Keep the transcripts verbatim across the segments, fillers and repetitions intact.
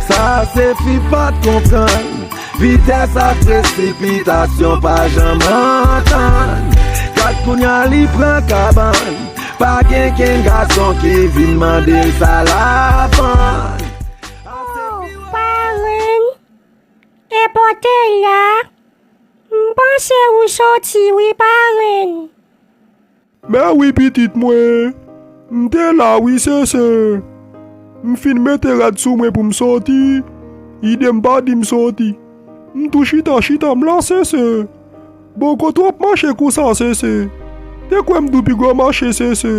Sa se fi pa t konprann. Vitès ak presipitasyon pa janm antann. Gad kounya li pran kabann. Pa gen kenn gason ki vin mande l sa l ap vann. Oh, parenn, e pòtèy la, m panse ou soti wi parenn. Mè wi pitit mwen, m te la wi sese. M fin mete rad sou mwen pou m soti, ide m pa di m soti. M tou chita chita m la sese. Bon kote w ap mache konsa sese? Te kwè m di w piga w mache sese.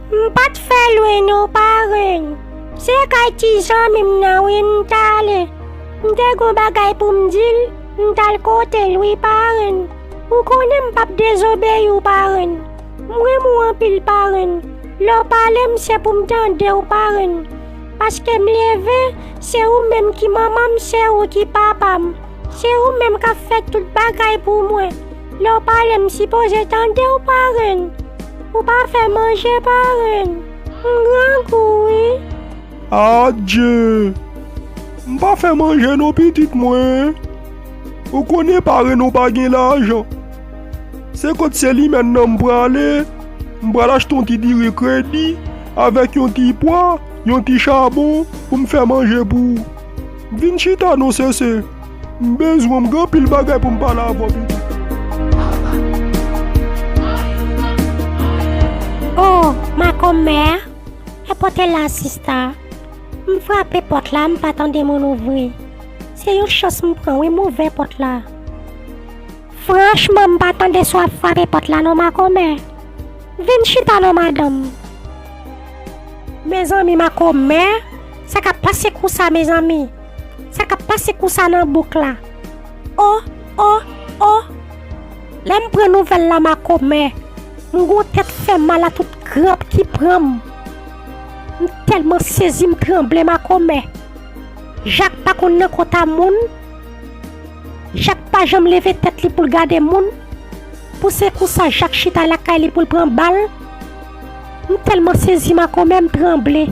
M pa t fè lwen non parenn. Se kay ti zanmi m nan wi m t ale. M te gon bagay pou m di l, m t al kote l wi parenn. Ou konnen m p ap dezobeyi w parenn. M renmen w anpil parenn. Lè w pale m se pou m tande w parenn. Paske m leve, se ou menm ki manman m, se ou ki papa m. Se ou menm k ap fè tout bagay pou mwen. Lè w pale m sipoze tande w parenn. Ou pa fè manje parenn. M grangou wi. Adje! M pa fè manje non pitit mwen. Ou konnen parenn ou pa gen lajan. Se kot Selimèn nan m prale. M pral achte yon ti diri kredi avèk yon ti pwa, yon ti chabon pou m fè manje pou ou. Vin chita non sese. M bezwen w, m gen anpil bagay pou m pale avè w pitit. Oh, makomè, e pòtèy la sista. M frape pòt la, m pa tande moun ouvri. Se yon chans m pran wi, m ouvè pòt la. Franchman, m pa tande si w ap frape pòt la non makomè. Vin chita non madanm. Mezanmi makomè, sa k ap pase konsa mezanmi? Sa k ap pase konsa nan bouk la? Oh, oh, oh! Lè m pran nouvèl la makomè, m gon tèt fè mal a tout kranp ki pran m. M tèlman sezi m tranble makomè. Jak pa konn nan kont a moun. Jak pa janm leve tèt li pou l gade moun. Pou se konsa Jak chita lakay li pou l pran bal. M tèlman sezi makomè m tranble.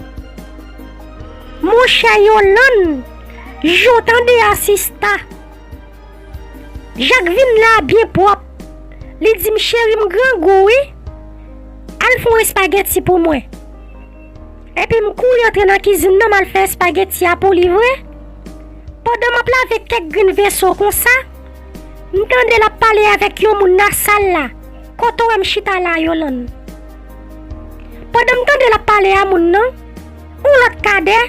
Monchè Yolann, jan w tande a sista. Jak vin la byen pwòp. Li di m cheri m grangou wi. Al fè yon espageti pou mwen. Epi m kouri antre nan kizin nan m al fè espageti a pou li vre. Pandan m ap lave kèk grenn veso konsa, m tande l ap pale avèk yon moun nan sal la. Kote w wè m chita la Yolann? Pandan m tande l ap pale a moun nan, yon lòt kadè,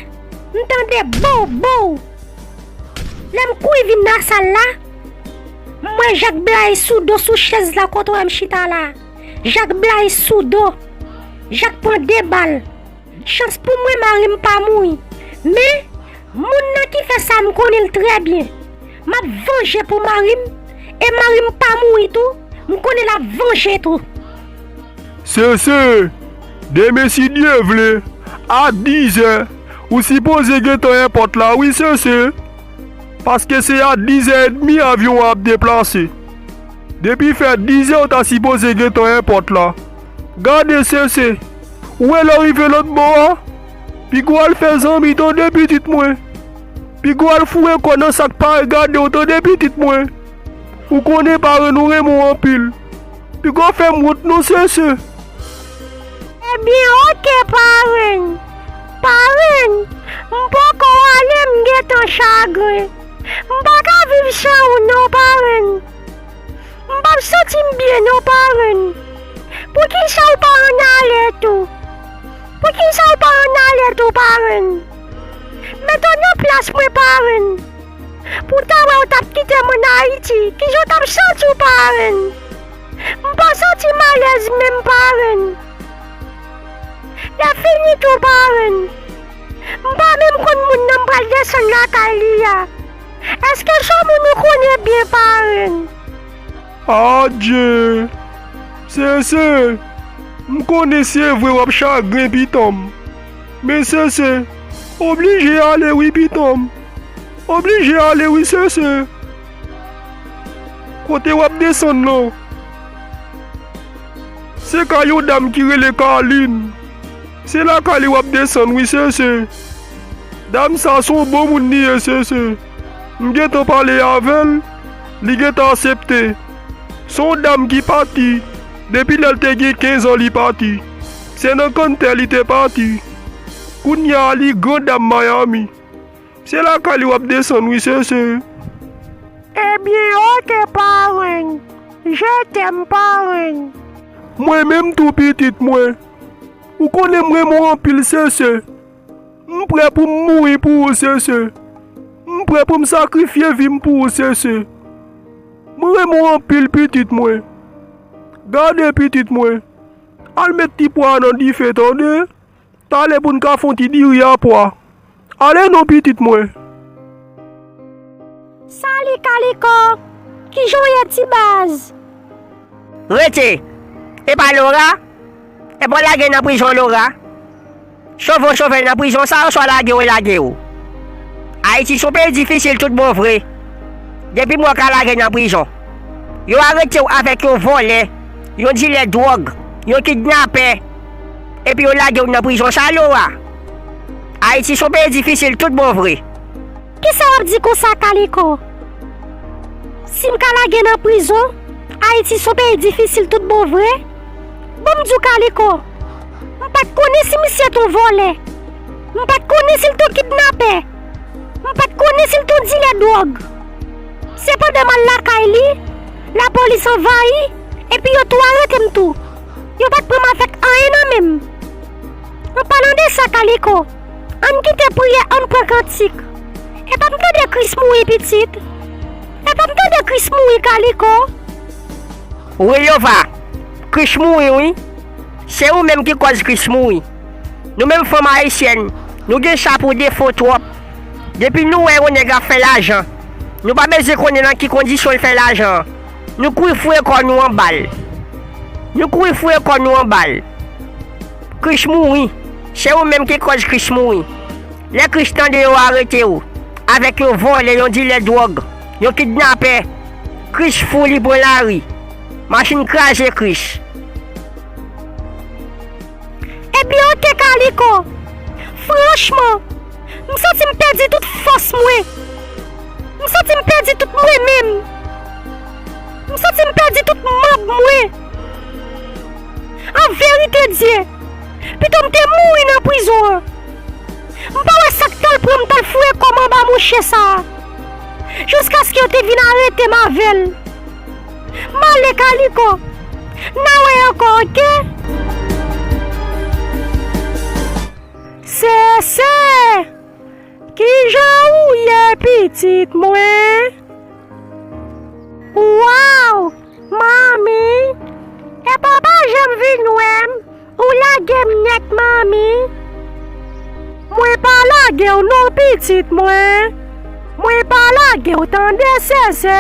m tande bow bow. Lè m kouri vin nan sal la, m wè Jak blayi sou do sou chèz la kote w wè m chita la. Jak blayi sou do. Jak pran de bal. Chans pou mwen mari m pa mouri. Men, moun nan ki fè sa m konnen l trè byen. M ap vanje pou mari m, e mari m pa mouri tou, m konnen l ap vanje tou. Sese, demen si Dye vle, a dizè, ou sipoze gentan èpòt la wi Sese. Paske se a dizè edmi avyon an ap deplase. Depi fè dizè ou ta sipoze gentan èpòt la. Gade Sese, ou wè lè w rive lòt bò a? Piga w al fè zanmi tande pitit mwen. Piga w al foure kò nan sa k pa regade w tande pitit mwen. Ou konnen parenn ou renmen w anpil. Piga w fè m wont non Sese. Ebyen oke parenn. Parenn, m poko ale m gentan chagren. M pa ka viv san ou non parenn. M p ap santi m byen non parenn. Poukisa ou pa annale tou? Poukisa ou pa annale tou parenn? Met w nan plas mwen parenn. Pou ta wè ou t ap kite m ann Ayiti, kijan w t ap santi w parenn? M pa santi m alèz menm parenn. Lè fini tou parenn. M pa menm konn moun nan m pral desann lakay li a. Èske s on moun ou konnen byen parenn? Adje! Sese, m konnen se vre w ap chagren pitan m. Men Sese, oblije ale wi pitan m. Oblije ale wi Sese. Kote w ap desann lan? Se kay yon dam ki rele Kalin. Se lakay li w ap desann wi Sese. Dam sa se yon bon moun li ye, sese. M gentan pale avè l, li gentan aksepte. Se yon dam ki pati, depi lè l te gen kenz an li pati. Se nan kanntè li te pati. Kounye a li gran dam Miami. Se lakay li w ap desann wi, sese. Ebyen, oke, parenn. Je t'aime, parenn. Mwen menm tou, pitit mwen. Ou konnen m renmen w anpil, sese. M prè pou m mouri pou ou, sese. M prè pou m sakrifye vi m pou ou, sese. Mwen renmen w anpil, pitit mwen. Gade, pitit mwen. Al met ti pwa a nan dife, tande? Talè pou n ka fè yon ti diri a pwa. Ale non, pitit mwen. Sali, Kaliko. Kijan w ye, ti baz? Rete. E pa Lora? E pa w lage nan prizon, Lora? Sove w sove l nan prizon sa, oswa lage w, e lage w. Ayiti se yon peyi difisil tout bon vre. Depi m wè w ka lage nan prizon. Yo arete w avèk yon vòlè, yon dilè dwòg, yon kidnapè, epi yo lage w nan prizon sa, Lora. Ayiti se yon peyi difisil tout bon vre. Kisa w ap di konsa, Kaliko? Si m ka lage nan prizon, Ayiti se yon peyi difisil tout bon vre? Ban m di w, Kaliko, m pa t konnen si misye t on vòlè. M pa t konnen si l t on kidnapè. M pa t konnen si l t on dilè dwòg. Se pandan m al lakay li, lapolis anvayi, epi yo tou arete m tou. Yo pa t pran m avèk anyen nan men m. An palan de sa, Kaliko, ann kite priyè, ann pran kantik. Epa m tande Kris mouri, pitit. Epa m tande Kris mouri, Kaliko. Wi, Lova, Kris mouri, wi. Se ou menm ki kòz Kris mouri. Nou menm fanm ayisyèn, nou gen sa pou defo twòp. Depi nou wè yon nèg ap fè lajan, nou pa bezwen konnen nan ki kondisyon l fè lajan an. Nou kouri foure kò nou anba l. Nou kouri foure kò nou anba l. Kris mouri. Se ou menm ki kòz Kris mouri. Lè Kris tande yo arete w, avèk yon vòlè, yon dilè dwòg, yon kidnapè, Kris fou, li pran lari. Machin kraze Kris. Ebyen, oke, Kaliko. Franchman, m santi m pèdi tout fòs mwen. M santi m pèdi tout mwen menm. M santi m pèdi tout manm mwen. An verite, Dye, pito m te mouri nan prizon an. M pa wè sa k t al pran m t al foure kò m anba mouche sa a, jiskaske yo te vin arete m avè l. M ale, Kaliko. N a wè ankò, oke? Sese, kijan ou ye, pitit mwen? Waw, manmi, epa w pa janm vin wè m. Ou lage m nèt, manmi. Mwen pa lage w non, pitit mwen. Mwen pa lage w, tande, Sese.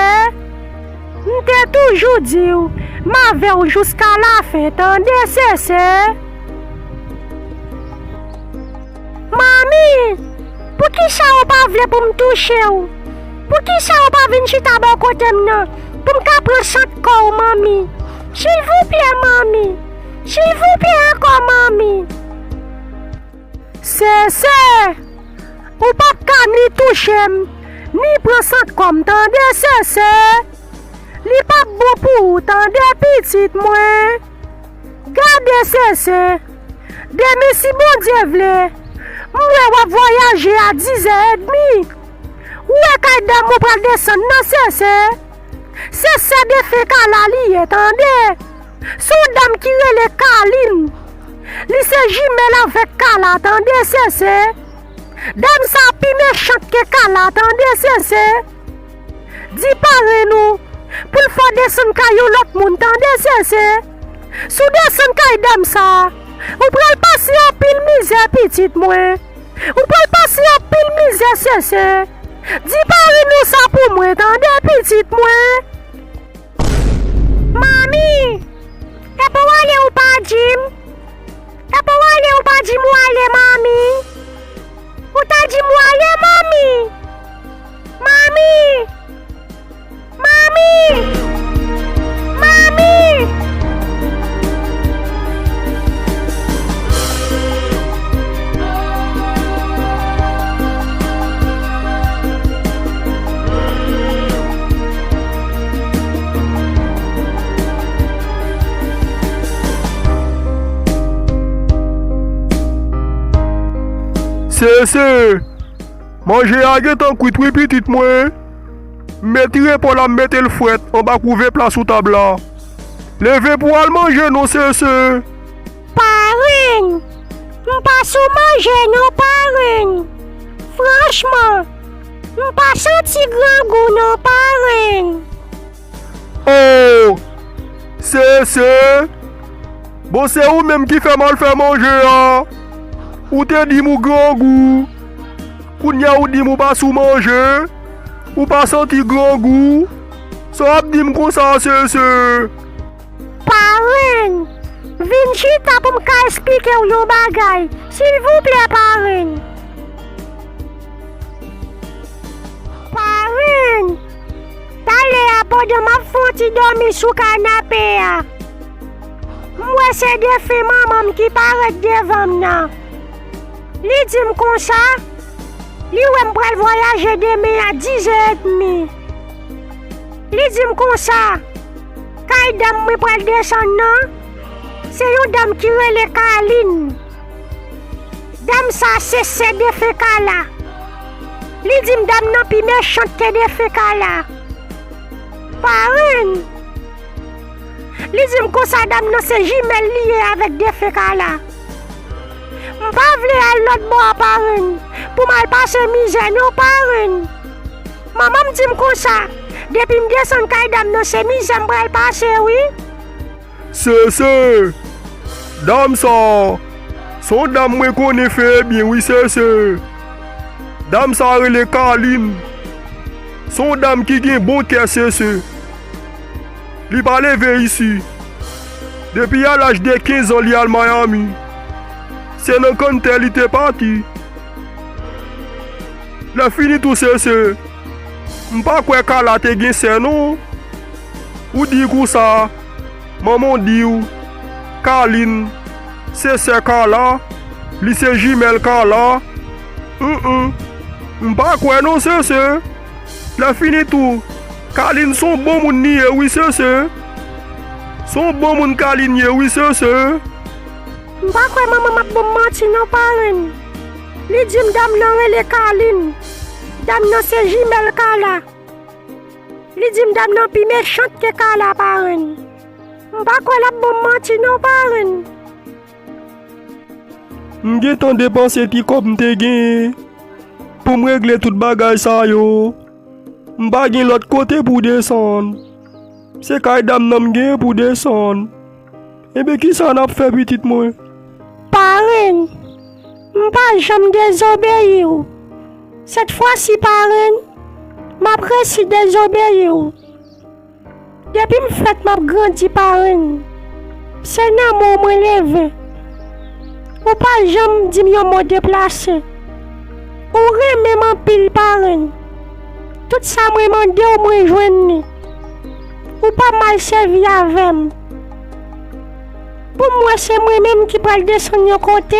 M te toujou di w, m avè w jiska lafen, tande, Sese. Manmi, poukisa ou pa vle pou m touche w? Poukisa ou pa vin chita bò kote m nan, pou m ka pran sant kò w, manmi? Silvouplè, manmi. Silvouplè ankò, manmi. Sese, ou p ap ka ni touche m, ni pran sant kò m, tande, Sese? Li p ap bon pou ou, tande, pitit mwen. Gade, Sese, demen, si Bondye vle, m wè w ap vwayaje a dizè edmi. Ou wè kay dam ou pral desann nan, Sese? Se sè defen Kala li ye, tande. Se yon dam ki rele Kalin. Li se jimèl avèk Kala, tande, Sese. Dam sa pi mechant ke Kala, tande, Sese. Di parenn ou pou l fè w desann kay yon lòt moun, tande, Sese. Si w desann kay dam sa, ou pral pase anpil mizè, pitit mwen. Ou pral pase anpil mizè, Sese. Di parenn ou sa pou mwen, tande, pitit mwen. Manmi, epa w ale ou pa di m? Epa w ale ou pa di m ou ale, manmi? Ou ta di m ou ale, manmi. Manmi! Manmi! Manmi! Sese, manje a gentan kwit wi pitit mwen. M retire pòl la, m mete l frèt anba kouve pla sou tab la. Leve pou w al manje non Sese. Parenn, m pa sou manje non parenn. Franchman, m pa santi grangou non parenn. Oh! Sese! Bon, se ou menm ki fè m al fè manje a. Ou te di m ou grangou. Kounye a ou di m ou pa sou manje. Ou pa santi grangou. Sa w ap di m konsa, Sese? Parenn, vin chita pou m ka esplike w yon bagay, silvouplè, parenn. Parenn, talè a pandan m ap fè yon ti dòmi sou kanape a, m wè se defen manman m ki parèt devan m nan. Li di m konsa, li wè m pral vwayaje demen a dizè edmi. Li di m konsa, kay dam mwen pral desann nan, se yon dam ki rele Kalin. Dam sa se sè defen Kala. Li di m dam nan pi mechant ke defen Kala. Parenn! Li di m konsa dam nan se jimèl li ye avèk defen Kala. M pa vle al lòt bò a parenn, pou m al pase mizè non parenn. Manman m di m konsa, depi m desann kay dam nan se mizè m pral pase wi. Sese, dam sa, se yon dam mwen konnen fè byen wi Sese. Dam sa rele Kalin. Se yon dam ki gen bon kè Sese. Li pa leve isi. Depi a laj de kenz an li al Miami. Se nan kanntè li te pati. Lè fini tou Sese, m pa kwè Kala te gen sè non. Ou di konsa, manman w di w, Kalin, se sè Kala, li se jimèl Kala. Hum, hum. M pa kwè non Sese. Lè fini tou, Kalin se yon bon moun li ye wi Sese. Se yon bon moun Kalin ye wi Sese. M pa kwè manman m ap ban m manti non parenn. Li di m dam nan rele Kalin. Dam nan se jimèl Kala. Li di m dam nan pi mechant ke Kala parenn. M pa kwè l ap ban m manti non parenn. M gentan depanse ti kòb m te genyen pou m regle tout bagay sa yo. M pa gen lòt kote pou desann. Se kay dam nan m genyen pou desann. Enben kisa n ap fè pitit mwen? Parenn, m pa janm dezobeyi w. Sèt fwa si parenn, m ap resi dezobeyi w. Depi m fèt m ap grandi parenn. Se nan men w mwen leve. Ou pa janm di m yon mo deplase. Ou renmen m anpil parenn. Tout sa mwen mande w mwen jwenn li. Ou pa mal sèvi avè m. Pou m wè se mwen menm ki pral desann yon kote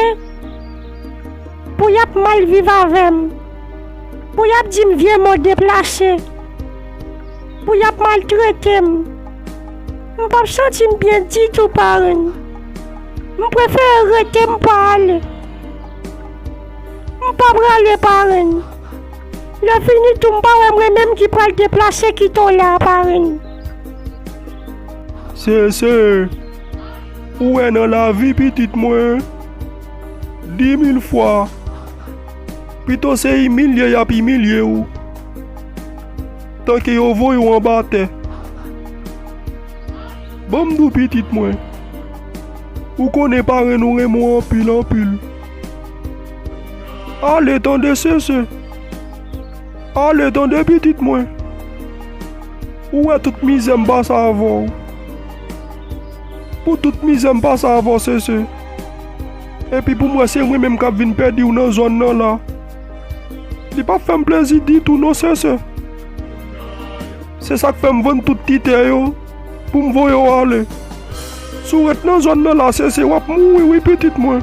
pou y ap mal viv avè m, pou y ap di m vye mo deplase, pou y ap maltrete m. M p ap santi m byen ditou parenn. M prefere rete m pa ale. M pa prale parenn. Lè fini tou m pa wè mwen menm ki pral deplase kite w la parenn. Sese, ou wè nan lavi pitit mwen, di mil fwa, pito se imilye y ap imilye w, tanke yo voye w anba tè. Ban m di w pitit mwen, ou konnen parenn ou renmen w anpil anpil. Ale tande Sese. Ale tande pitit mwen. Ou wè tout mizè m pase avè w. Pou tout mizè m pase avè w Sese. Epi pou m wè se mwen menm k ap vin pèdi w nan zòn nan la. Li p ap fè m plezi ditou non Sese. Se sa k fè m vann tout ti tè yo pou m voye w ale. Si w ret nan zòn nan la Sese, w ap mouri wi pitit mwen.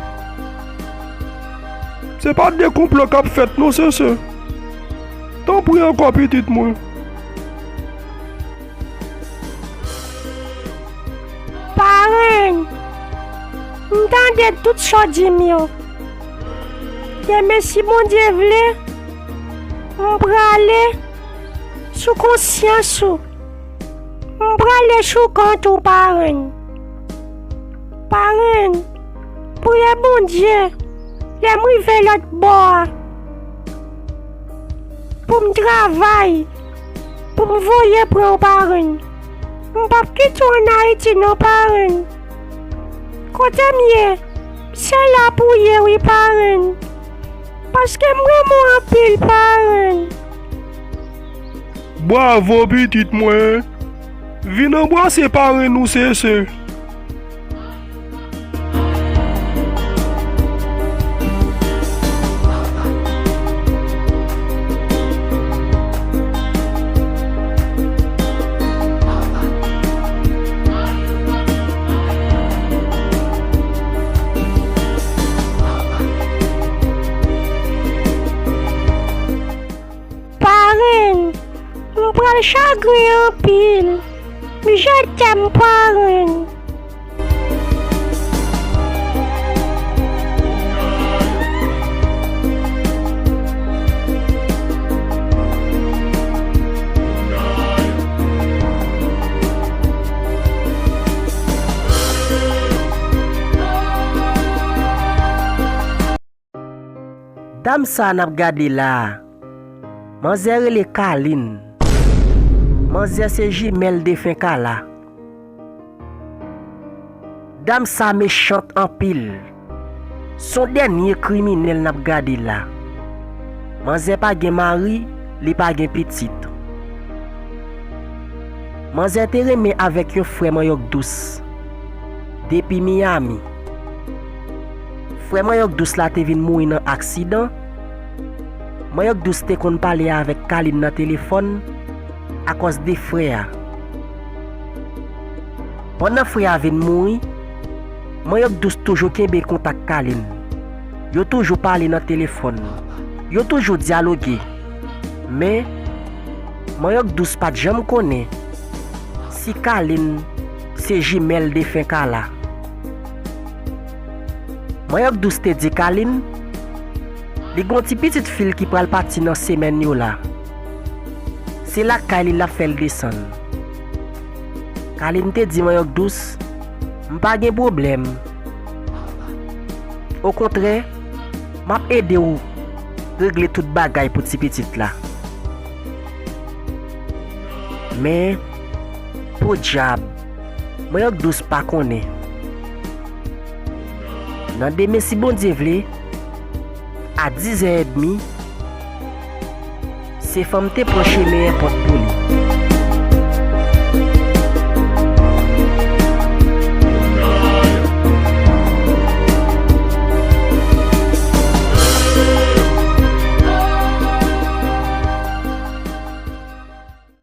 Se pa de konplo k ap fèt non Sese. Tanpri ankò pitit mwen. Parenn, m tande tout sa w di m yo. Demen, si Bondye vle, m prale sou konsyans ou. M prale sou kont ou, parenn. Parenn, priyè Bondye, lè m rive lòt bò a, pou m travay, pou m voye pran w, parenn. M p ap kite w ann Ayiti non, parenn. Kote m ye, se la pou w ye wi, parenn. Paske m renmen w anpil, parenn. Bravo pitit mwen. Vin anbrase parenn ou, Sese. Parenn, m pral chagren anpil. Je t'aime, parenn. Dam sa a n ap gade la a, manzè rele Kalin. Manzè se jimèl defen Kala. Dam sa mechant anpil. Se yon dènye kriminèl n ap gade la. Manzè pa gen mari, li pa gen pitit. Manzè te renmen avèk yon frè manyòk dous depi Miami. Frè manyòk dous la te vin mouri nan aksidan. Manyòk dous te konn pale avèk Kalin nan telefòn akòz de frè a. Pandan frè a vin mouri, manyòk dous toujou kenbe kontak Kalin. Yo toujou pale nan telefòn. Yo toujou dyaloge. Men, manyòk dous pa t janm konnen si Kalin se jimèl defen Kala. Manyòk dous te di Kalin, li gon ti pitit fi l ki pral pati nan semèn yo la. Se lakay li l ap fè l desann. Kalin te di manyòk dous, m pa gen pwoblèm. Okontrè, m ap ede w regle tout bagay pou ti pitit la. Men, podyab, manyòk dous pa konnen. Nan demen, si Bondye vle, a dizè edmi, se fanm te pran chemen èpòt pou